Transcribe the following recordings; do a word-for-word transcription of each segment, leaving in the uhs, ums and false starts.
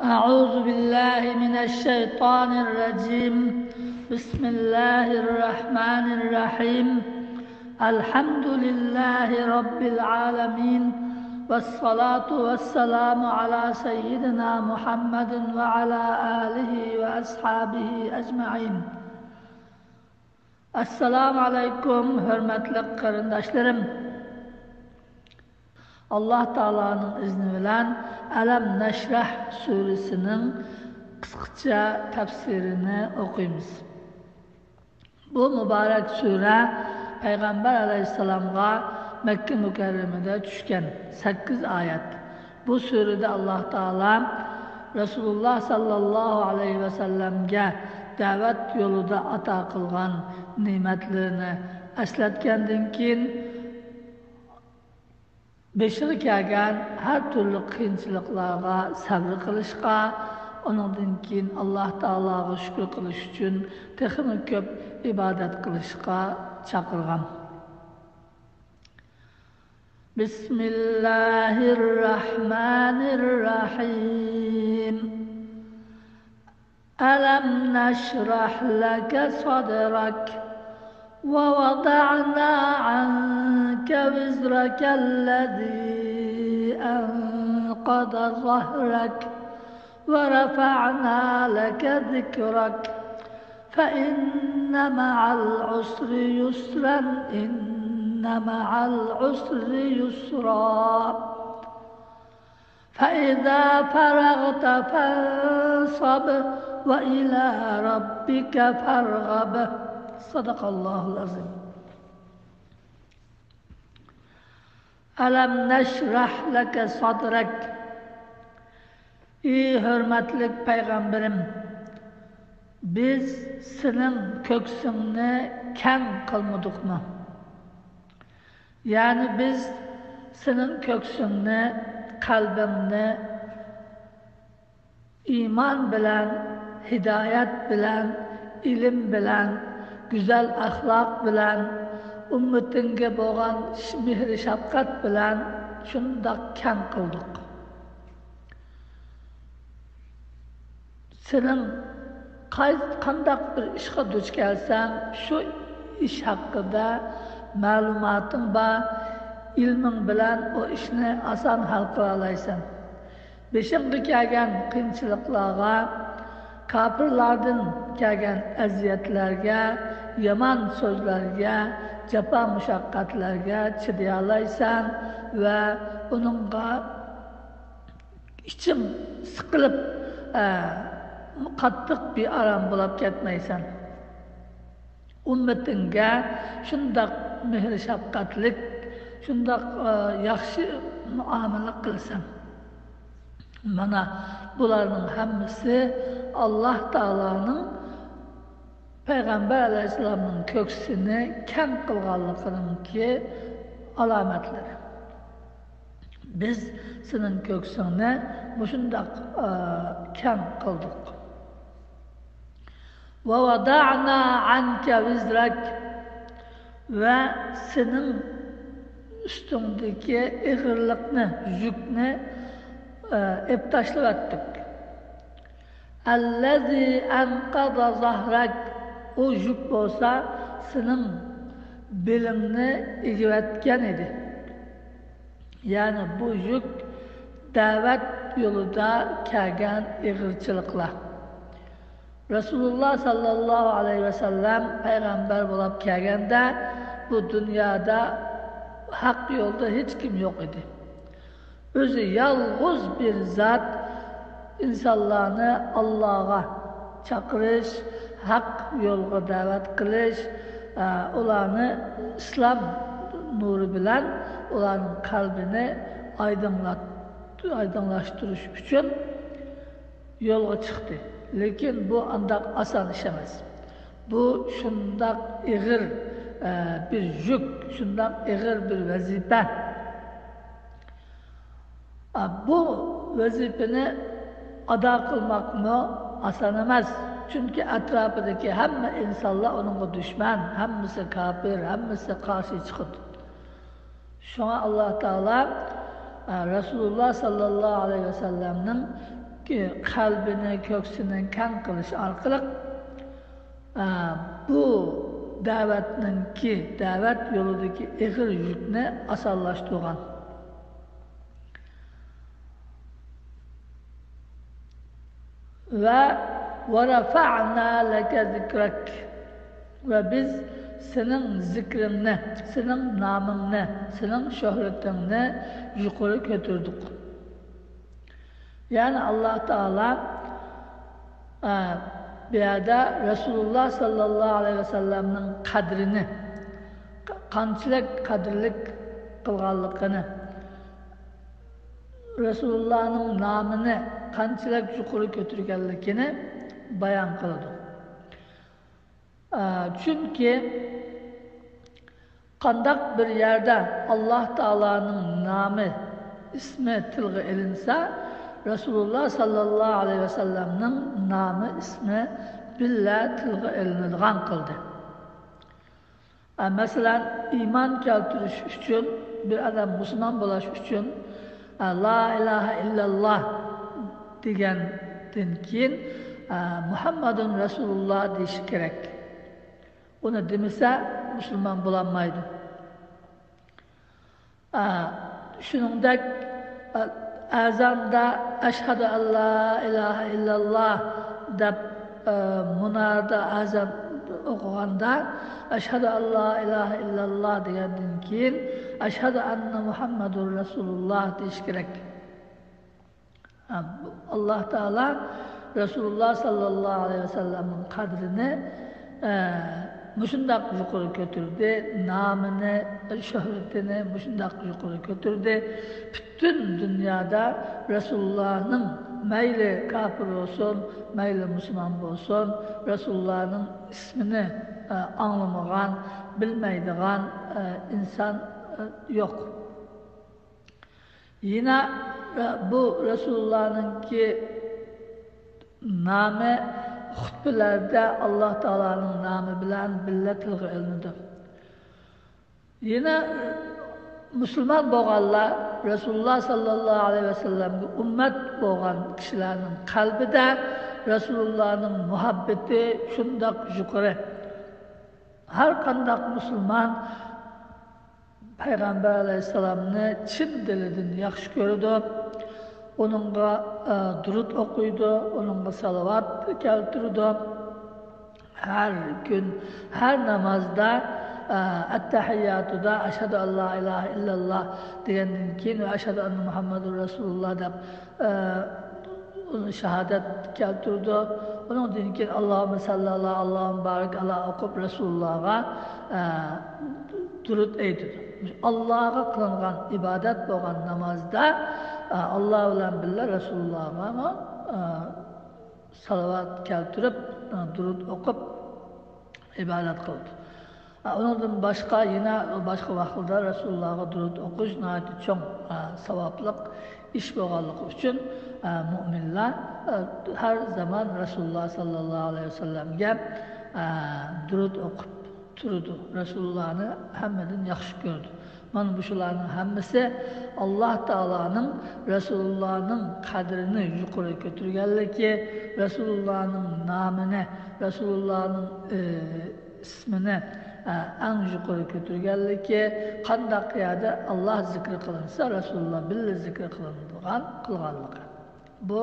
أعوذ بالله من الشيطان الرجيم. بسم الله الرحمن الرحيم. الحمد لله رب العالمين. والصلاة والسلام على سيدنا محمد وعلى آله وأصحابه أجمعين. ئەسسالامۇ ئەلەيكۇم، ھۆرمەتلىك قېرىنداشلىرىم! ئاللاھ تائالانىڭ ئىزنى بىلەن ئەلەم نەشرەھ سۈرىسىنىڭ قىسقىچە تەپسىرىنى ئوقۇيمىز. بۇ مۇبارەك سۈرە پەيغەمبەر ئەلەيھىسسالامغا مەككە مۇكەررەمىدە چۈشكەن، سەككىز ئايەت. بۇ سۈرىدە ئاللاھ تائالا رەسۇلۇللاھ ساللاللاھۇ ئەلەيھى ۋەسەللەمگە دەۋەت يولىدا ئاتا قىلغان نېمەتلىرىنى ئەسلەتكەندىن كېيىن، بېشىغا كەلگەن ھەر تۈرلۈك قىيىنچىلىقلارغا سەۋر قىلىشقا، ئۇنىڭدىن كېيىن ئاللاھ تائالاغا شۈكۈر قىلىش ئۈچۈن تېخىمۇ كۆپ ئىبادەت قىلىشقا چاقىرغان. بسم الله الرحمن الرحيم. ألم نشرح لك صدرك ووضعنا عنك وزرك الذي أنقض ظهرك ورفعنا لك ذكرك فإن مع العسر يسرا إن مع العسر يسرا فإذا فرغت فانصب وإلى ربك فارغب. صدق الله العظيم. ألم نشرح لك صدرك. ئى ھۆرمەتلىك پەيغەمبىرىم، بىز سېنىڭ كۆكسۈڭنى كەڭ قىلمىدۇقمۇ؟ يەنى بىز سېنىڭ كۆكسۈڭنى، قەلبىڭنى ئىمان بىلەن، ھىدايەت بىلەن، ئىلىم بىلەن، گۈزەل ئەخلاق بىلەن، ئۈممىتىڭگە بولغان مېھرى شەپقەت بىلەن شۇنداق كەڭ قىلدۇق. سېنىڭ قاي-، قانداق بىر ئىشقا دۇچ كەلسەڭ، شۇ ئىش ھەققىدە مەلۇماتىڭ بار، ئىلمىڭ بىلەن ئۇ ئىشنى ئاسان ھەل قىلالايسەن. بېشىڭغا كەلگەن قىيىنچىلىقلارغا، كاپىرلاردىن كەلگەن ئەزىيەتلەرگە، يامان سۆزلەرگە، جاپا مۇشەققەتلەرگە چىدىيالايسەن ۋە ئۇنىڭغا ئىچىڭ سىقىلىپ، ئە، قاتتىق بىئارام بولاپ كەتمەيسەن. ئۈممىتىڭگە شۇنداق مېھرى شەپقەتلىك، شۇنداق، ئە، ياخشى مۇئامىلە قىلىسەن. مانا بۇلارنىڭ ھەممىسى ئاللاھ تائالانىڭ پەيغەمبەر ئەلەيھىسسالامنىڭ كۆكسىنى كەڭ قىلغانلىقىنىڭكى ئالامەتلىرى. بىز سېنىڭ كۆكسۈڭنى مۇشۇنداق، ئە، كەڭ قىلدۇق. ووضعنا عنك وزرك ۋە سېنىڭ ئۈستۈڭدىكى ئېغىرلىقنى، يۈكنى، ئە، ئېلىپ تاشلىۋەتتۇق. الذي أنقض ظهرك ئۇ يۈك بولسا سېنىڭ بېلىڭنى ئېگىۋەتكەن ئىدى. يەنى بۇ يۈك دەۋەت يولىدا كەلگەن ئېغىرچىلىقلار. رەسۇلۇللاھ ساللاللاھۇ ئەلەيھى ۋەسەللەم پەيغەمبەر بولاپ كەلگەندە، بۇ دۇنيادا ھەق يولدا ھېچكىم يوق ئىدى. ئۆزى يالغۇز بىر زات ئىنسانلارنى ئاللاغا چاقىرىش، ھەق يولغا دەۋەت قىلىش، ئە، ئۇلارنى ئىسلام نۇرى بىلەن ئۇلارنىڭ قەلبىنى ئايدىڭلات-، ئايدىڭلاشتۇرۇش ئۈچۈن يولغا چىقتى. لېكىن بۇ ئانداق ئاسان ئىش ئەمەس. بۇ شۇنداق ئېغىر، ئە، بىر يۈك، شۇنداق ئېغىر بىر ۋەزىپە. ئە، بۇ ۋەزىپىنى ئادا قىلماقمۇ ئاسان ئەمەس. چۈنكى ئەتراپىدىكى ھەممە ئىنسانلار ئۇنىڭغا دۈشمەن، ھەممىسى كاپىر، ھەممىسى قارشى چىقىدۇ. شۇڭا ئاللاھ تائالا، ئە، رەسۇلۇللاھ ساللاللاھۇ ئەلەيھى ۋەسەللەمنىڭ قەلبىنى، كۆكسىنى كەڭ قىلىش ئارقىلىق، ئە، بۇ دەۋەتنىڭكى، دەۋەت يولىدىكى ئېغىر يۈكنى ئاسانلاشتۇرغان. ۋە ورفعنا لك ذكرك، ۋە بىز سېنىڭ زىكرىڭنى، سېنىڭ نامىڭنى، سېنىڭ شۆھرىتىڭنى يۇقىرى كۆتۈردۇق. يەنى ئاللا تائالا، ئە، بۇ يەردە رەسۇلۇللا ساللاللاھۇ ئەلەيھى ۋەسەللەمنىڭ قەدرىنى، قانچىلىك قەدىرلىك قىلغانلىقىنى، رەسۇلۇللانىڭ نامىنى قانچىلىك يۇقىرى كۆتۈرگەنلىكىنى بايان قىلىدۇ. ئە، چۈنكى قانداق بىر يەردە ئاللا تائالانىڭ نامى، ئىسمى تىلغا ئېلىنسا، رەسۇلۇللا ساللاللاھۇ ئەلەيھى ۋەسەللەمنىڭ نامى، ئىسمى بىللە تىلغا ئېلىنىدىغان قىلدى. ئە، مەسىلەن، ئىمان كەلتۈرۈش ئۈچۈن، بىر ئادەم مۇسۇلمان بولاش ئۈچۈن، ئە، لا ئىلاھە ئىللاللا دېگەندىن كېيىن، ئە، مۇھەممەدۇن رەسۇلۇللا دېيىشى كېرەك. ئۇنى دېمىسە، مۇسۇلمان بولالمايدۇ. ئە، شۇنىڭدەك، ئە، ئەزاندا ئەشھەدۇ ئەللا ئىلاھە ئىللاللا دەپ، ئە، مۇناردا ئەزان ئوقۇغاندا، ئەشھەدۇ ئەللا ئىلاھە ئىللاللا دېگەندىن كېيىن، ئەشھەدۇ ئەننە مۇھەممەدۇر رەسۇلۇللا دېيىش كېرەك. ھە، ئاللا تائالا رەسۇلۇللا ساللاللاھۇ ئەلەيھى ۋەسەللەمنىڭ قەدرىنى، ئە، مۇشۇنداق يۇقىرى كۆتۈردى، نامىنى، شۆھرىتىنى مۇشۇنداق يۇقىرى كۆتۈردى. پۈتۈن دۇنيادا رەسۇلۇللانىڭ، مەيلى كاپىر بولسۇن، مەيلى مۇسۇلمان بولسۇن، رەسۇلۇللانىڭ ئىسمىنى، ئە، ئاڭلىمىغان، بىلمەيدىغان، ئە، ئىنسان، ئە، يوق. يەنە، ئە، بۇ رەسۇلۇللانىڭكى نامى خۇتبىلەردە ئاللا تائالانىڭ نامى بىلەن بىللە تىلغا ئېلىنىدۇ. يەنە مۇسۇلمان بولغانلار، رەسۇلۇللا ساللاللاھۇ ئەلەيھى ۋەسەللەمگە ئۈممەت بولغان كىشىلەرنىڭ قەلبىدە رەسۇلۇللانىڭ مۇھەببىتى شۇنداق يۇقىرى. ھەر قانداق مۇسۇلمان پەيغەمبەر ئەلەيھىسسالامنى چىن دىلىدىن ياخشى كۆرىدۇ. ئۇنىڭغا، ئە، دۇرۇت ئوقۇيدۇ، ئۇنىڭغا سالاۋات كەلتۈرىدۇ. ھەر كۈن، ھەر نامازدا، ئە، ئەتتەھىياتىدا ئەشھەدۇ ئەللا ئىلاھە ئىللاللا دېگەندىن كېيىن ۋە ئەشھەدۇ ئەننە مۇھەممەدۇر رەسۇلۇللا دەپ، ئە، ئۇنى شاھادەت كەلتۈرىدۇ. ئۇنىڭدىن كېيىن ئاللاھۇممە سەللى ئەلا، ئاللاھۇممە بارىك ئەلا ئوقۇپ، رەسۇلۇللاغا، ئە، دۇرۇت ئېيتىدۇ. ئاللاغا قىلىنغان ئىبادەت بولغان نامازدا، ئە، ئاللا بىلەن بىللە رەسۇلۇللاغا، ئە، سالاۋات كەلتۈرۈپ، ئە، دۇرۇت ئوقۇپ، ئىبادەت قىلىدۇ. ئۇنىڭدىن باشقا يەنە باشقا ۋاقىتلاردا رەسۇلۇللاغا دۇرۇت ئوقۇش ناھايىتى چوڭ، ئە، ساۋابلىق ئىش بولغانلىقى ئۈچۈن، ئە، مۇئمىنلار، ئە، ھەر زامان رەسۇلۇللا ساللاللاھۇ ئەلەيھى ۋەسەللەمگە، ئە، دۇرۇت ئوقۇپ تۇرىدۇ. رەسۇلۇللانى ھەممىدىن ياخشى كۆرىدۇ. مانا مۇشۇلارنىڭ ھەممىسى ئاللا تائالانىڭ رەسۇلۇللانىڭ قەدرىنى يۇقىرى كۆتۈرگەنلىكى، رەسۇلۇللانىڭ نامىنى، رەسۇلۇللانىڭ، ئى، ئىسمىنى، ئە، ئەڭ يۇقىرى كۆتۈرگەنلىكى، قانداق يەردە ئاللا زىكرى قىلىنسا، رەسۇلۇللا بىللە زىكرى قىلىنىدىغان قىلغانلىقى. بۇ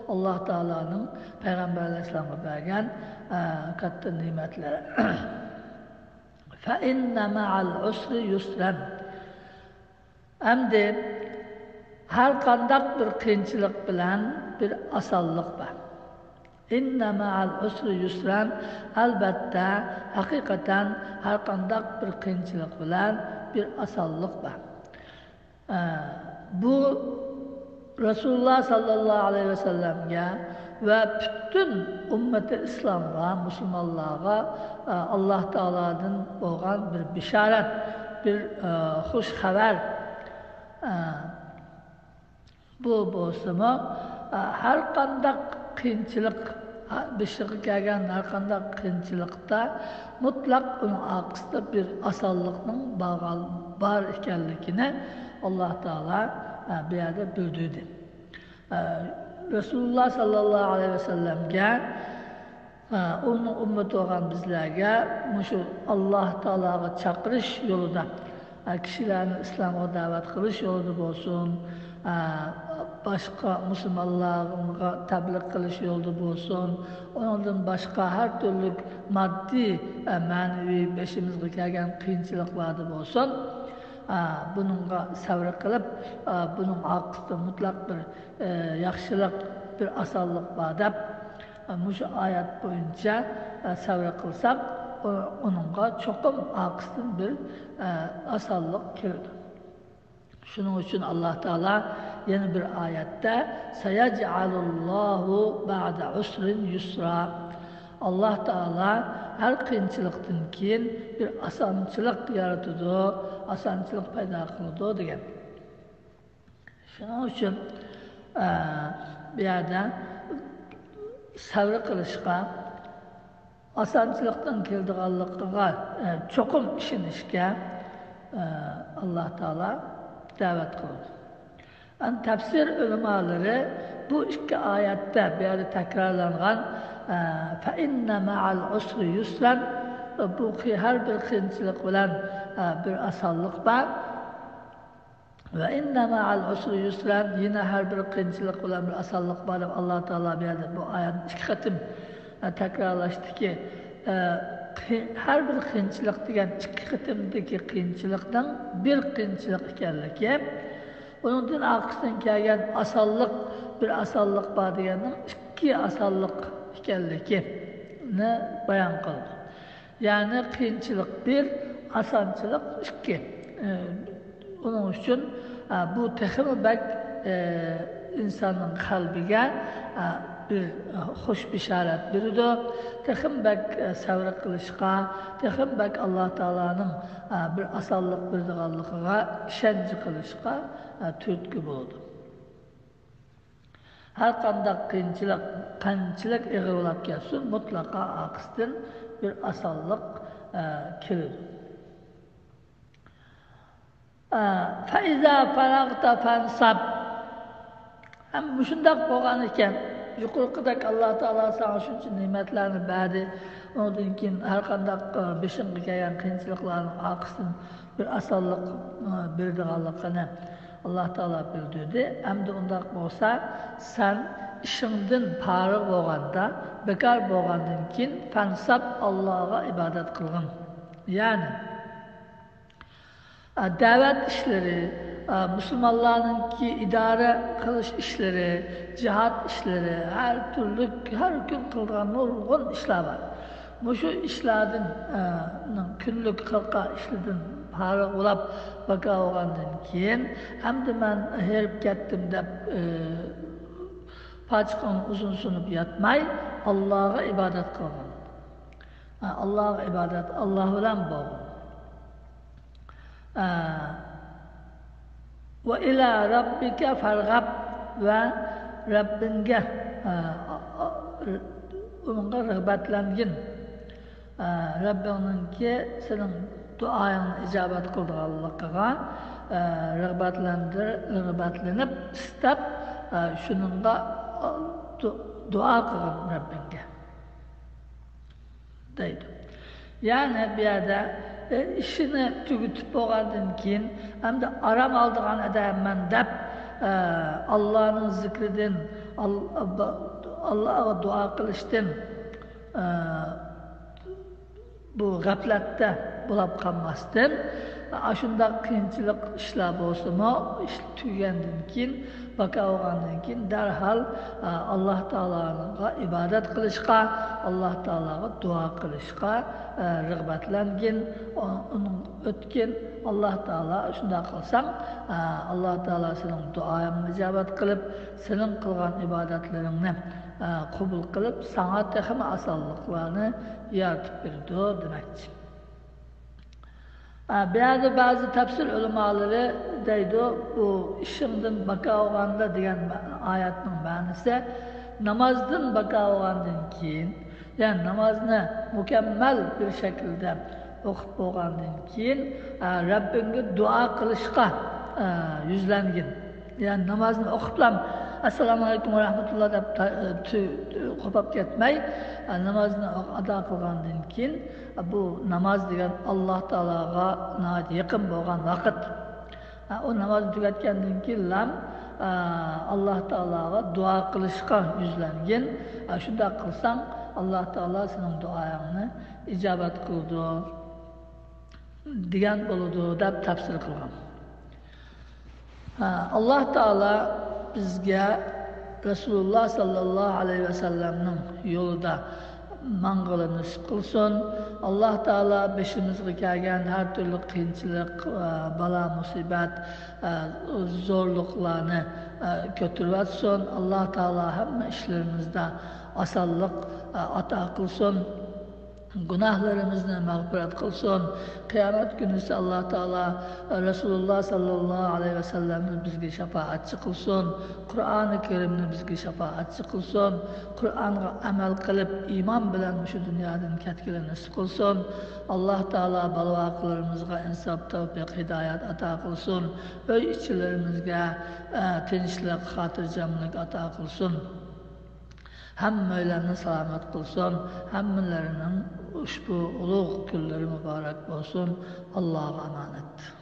ئاللا تائالانىڭ پەيغەمبەر ئەلەيھىسسالامغا بەرگەن، ئە، كاتتا نېمەتلىرى. فَإِنَّ مَعَ الْعُسْرِ يُسْرًا. ئەمدى ھەر قانداق بىر قىيىنچىلىق بىلەن بىر ئاسانلىق بار. إِنَّ مَعَ الْعُسْرِ يُسْرًا، ئەلبەتتە، ھەقىقەتەن ھەر قانداق بىر قىيىنچىلىق بىلەن بىر ئاسانلىق بار. ئە، بۇ رەسۇلۇللا ساللاللاھۇ ئەلەيھى ۋەسەللەمگە ۋە پۈتۈن ئۈممىتى ئىسلامغا، مۇسۇلمانلارغا، ئە، ئاللا تائالادىن بولغان بىر بېشارەت، بىر، ئە، خۇش خەۋەر. ئە، بۇ بولسىمۇ، ئە، ھەر قانداق قىيىنچىلىق، ھە، بېشىغا كەلگەن ھەر قانداق قىيىنچىلىقتا مۇتلەق ئۇنىڭ ئارقىسىدا بىر ئاسانلىقنىڭ بارغان-، بار ئىكەنلىكىنى ئاللا تائالا، ئە، بۇ يەردە بىلدۈردى. ئە، رەسۇلۇللاھ سەللەللاھۇ ئەلەيھى ۋەسەللەمگە، ئۇنىڭ ئۈممىتى بولغان بىزلەرگە مۇشۇ ئاللاھ تائالاغا چاقىرىش يولىدا، كىشىلەرنى ئىسلامغا دەۋەت قىلىش يولىدا بولسۇن، باشقا مۇسۇلمانلارغا تەبلىغ قىلىش يولىدا بولسۇن، ئۇنىڭدىن باشقا ھەر تۈرلۈك ماددىي، مەنىۋى بېشىمىزغا كەلگەن قىيىنچىلىقلاردا بولسۇن، بۇنىڭغا سەۋر قىلىپ، بۇنىڭ ئارقىسىدا مۇتلەق بىر ياخشىلىق، بىر ئاسانلىق بار دەپ، مۇشۇ ئايەت بويىچە سەۋر قىلساق، ئۇنىڭغا چوقۇم ئارقىسىدىن بىر ئاسانلىق كېلىدۇ. شۇنىڭ ئۈچۈن ئاللاھ تائالا يەنە بىر ئايەتتە، سەيەجئەلۇللاھۇ بەئدە ئۇسرىن يۇسرا. ئاللاھ تائالا ھەر قىيىنچىلىقتىن كېيىن بىر ئاسانچىلىق يارىتىدۇ، ئاسانچىلىق پەيدا قىلىدۇ دېگەن. شۇنىڭ ئۈچۈن، ئە، بۇ يەردە سەۋر قىلىشقا، ئاسانچىلىقنىڭ كېلىدىغانلىقىغا، ئە، چوقۇم ئىشىنىشكە، ئە، ئاللاھ تائالا دەۋەت قىلىدۇ. ئەمدى تەپسىر ئۆلىمالىرى بۇ ئىككى ئايەتتە بۇ يەردە تەكرارلانغان، ئە، فەئىننە مەئەل ئۇسرى يۇسرەن، بۇ قى-، ھەر بىر قىيىنچىلىق بىلەن، ئە، بىر ئاسانلىق بار. ۋە ئىننە مەئەل ئۇسرى يۇسرەن، يەنە ھەر بىر قىيىنچىلىق بىلەن بىر ئاسانلىق بار دەپ ئاللاھ تائالا بۇ يەردە بۇ ئايەتنى ئىككى قېتىم، ئە، تەكرارلاشتىكى، ئە، قى-، ھەر بىر قىيىنچىلىق دېگەن ئىككى قېتىمدىكى قىيىنچىلىقنىڭ بىر قىيىنچىلىق ئىكەنلىكى، ئۇنىڭدىن ئارقىسىدىن كەلگەن ئاسانلىق، بىر ئاسانلىق بار دېگەننىڭ ئىككى ئاسانلىق ئىكەنلىكىنى بايان قىلدى. يەنى قىيىنچىلىق بىر، ئاسانچىلىق ئىككى. ئۇنىڭ ئۈچۈن، ئە، بۇ تېخىمۇ بەك، ئە، ئىنساننىڭ قەلبىگە، ئە، بىر، ئە، خۇش بېشارەت بېرىدۇ. تېخىمۇ بەك، ئە، سەۋر قىلىشقا، تېخىمۇ بەك ئاللاھ تائالانىڭ، ئە، بىر ئاسانلىق بېرىدىغانلىقىغا ئىشەنچ قىلىشقا، ئە، تۈرتكە بولىدۇ. ھەر قانداق قىيىنچىلىق، قانچىلىك ئېغىر بولاپ كەتسۇن، مۇتلەقا ئارقىسىدىن بىر ئاسانلىق، ئە، كېلىدۇ. ئە، فەئىزا فەرەغتە فەنسەب. ھەم مۇشۇنداق بولغان ئىكەن، يۇقىرىقىدەك ئاللاھ تائالا ساڭا شۇنچە نېمەتلەرنى بەردى، ئۇنىڭدىن كېيىن ھەر قانداق، ئە، بېشىڭغا كەلگەن قىيىنچىلىقلارنىڭ ئارقىسىدىن بىر ئاسانلىق، ئە، بېرىدىغانلىقىنى ئاللاھ تائالا بىلدۈردى. ئەمدى ئۇنداق بولسا، سەن ئىشىڭدىن پارىغ بولغاندا، بىكار بولغاندىن كېيىن، فەنسەب، ئاللاھقا ئىبادەت قىلغىن. يەنى، ئە، دەۋەت ئىشلىرى، ئە، مۇسۇلمانلارنىڭكى ئىدارە قىلىش ئىشلىرى، جىھاد ئىشلىرى، ھەر تۈرلۈك، ھەر كۈن قىلىدىغان نۇرغۇن ئىشلار بار. مۇشۇ ئىشلاردىن، ئە، نىڭ كۈنلۈك قىلقا ئىشلىرىدىن پارىغ بولاپ، بىكار بولغاندىن كېيىن، ئەمدى مەن ھېرىپ كەتتىم دەپ، ئە، پاچىقىڭنى ئۇزۇن سۇنۇپ ياتماي، ئاللاھقا ئىبادەت قىلغىن. ئە، ئاللاھقا ئىبادەت، ئاللاھ بىلەن بولغىن. ئە، ۋە ئىلە رەببىكە فەرغەب، ۋە رەببىڭگە، ئە، ئۇنىڭغا رىغبەتلەنگىن. ئە، رەببىڭنىڭكى سېنىڭ دۇئايىڭنى ئىجابەت قىلىدىغانلىقىغا، ئە، رىغبەتلەندىر-، رىغبەتلىنىپ، ئىستەپ، ئە، شۇنىڭغا، ئە، دۇ-، دۇئا قىلغىن رەببىڭگە. دەيدۇ. يەنى بۇ يەردە، ئى، ئىشىنى تۈگىتىپ بولغاندىن كېيىن، ئەمدى ئارام ئالىدىغان ئادەممەن دەپ، ئە، ئاللانىڭ زىكرىدىن، ئال-، ئاللاغا دۇئا قىلىشتىن، ئە، بۇ غەپلەتتە بولاپ قالماستىن، ئاشۇنداق قىيىنچىلىق ئىشلار بولسىمۇ، ئىش تۈگىگەندىن كېيىن، بىكار بولغاندىن كېيىن دەرھال، ئە، ئاللا تائالاغا ئىبادەت قىلىشقا، ئاللا تائالاغا دۇئا قىلىشقا، ئە، رىغبەتلەنگىن، ئۇ-، ئۇنىڭ ئۆتكىن. ئاللا تائالا شۇنداق قىلساڭ، ئە، ئاللا تائالا سېنىڭ دۇئاڭنى ئىجابەت قىلىپ، سېنىڭ قىلغان ئىبادەتلىرىڭنى، ئە، قوبۇل قىلىپ، ساڭا تېخىمۇ ئاسانلىقلارنى يارىتىپ بېرىدۇ دېمەكچى. ئە، بۇ يەردە بەزى تەپسىر ئۆلىمالىرى دەيدۇ، بۇ ئىشىڭدىن بىكار بولغاندا دېگەن مە-، ئايەتنىڭ مەنىسى، نامازدىن بىكار بولغاندىن كېيىن، يەنى نامازنى مۇكەممەل بىر شەكىلدە ئوقۇپ بولغاندىن كېيىن، ئە، رەببىڭگە دۇئا قىلىشقا، ئە، يۈزلەنگىن. يەنى نامازنى ئوقۇپلا، ئەسسالامۇ ئەلەيكۇم ۋە رەھمەتۇللا دەپ تا-، تۈ-، تۈ-، قوپاپ كەتمەي، نامازنى ئادا قىلغاندىن كېيىن، بۇ ناماز دېگەن ئاللا تائالاغا ناھايىتى يېقىن بولغان ۋاقىت. ئۇ نامازنى تۈگەتكەندىن كېيىنلا ئاللا تائالاغا دۇئا قىلىشقا يۈزلەنگىن. شۇنداق قىلساڭ، ئاللا تائالا سېنىڭ دۇئايىڭنى ئىجابەت قىلىدۇ، دېگەن بولىدۇ، دەپ تەپسىر قىلغان. ھە، ئاللا تائالا بىزگە رەسۇلۇللا ساللاللاھۇ ئەلەيھى ۋەسەللەمنىڭ يولىدا ماڭغىلى نېسىپ قىلسۇن. ئاللا تائالا بېشىمىزغا كەلگەن ھەر تۈرلۈك قىيىنچىلىق، بالا مۇسىبەت، زورلۇقلارنى كۆتۈرۈۋەتسۇن. ئاللا تائالا ھەممە ئىشلىرىمىزدا ئاسانلىق ئاتا قىلسۇن. گۇناھلىرىمىزنى مەغپىرەت قىلسۇن. قىيامەت كۈنىسى ئاللا تائالا رەسۇلۇللا ساللاللاھۇ ئەلەيھى ۋەسەللەمنى بىزگە شاپائەتچى قىلسۇن. قۇرئانى كەرىمنى بىزگە شاپائەتچى قىلسۇن. قۇرئانغا ئەمەل قىلىپ، ئىمان بىلەن مۇشۇ دۇنيادىن كەتكىلى نېسىپ قىلسۇن. ئاللا تائالا بالا-ۋاقىلىرىمىزغا ئىنساپ، تەۋپىق، ھىدايەت ئاتا قىلسۇن. ئۆي ئىچىلىرىمىزگە، ئە، تىنچلىق، خاتىرجەملىك ئاتا قىلسۇن. ھەممەيلەننى سالامەت قىلسۇن، ھەممىلەرنىڭ ئۇشبۇ ئۇلۇغ كۈنلىرى مۇبارەك بولسۇن. ئاللاغا ئامانەت.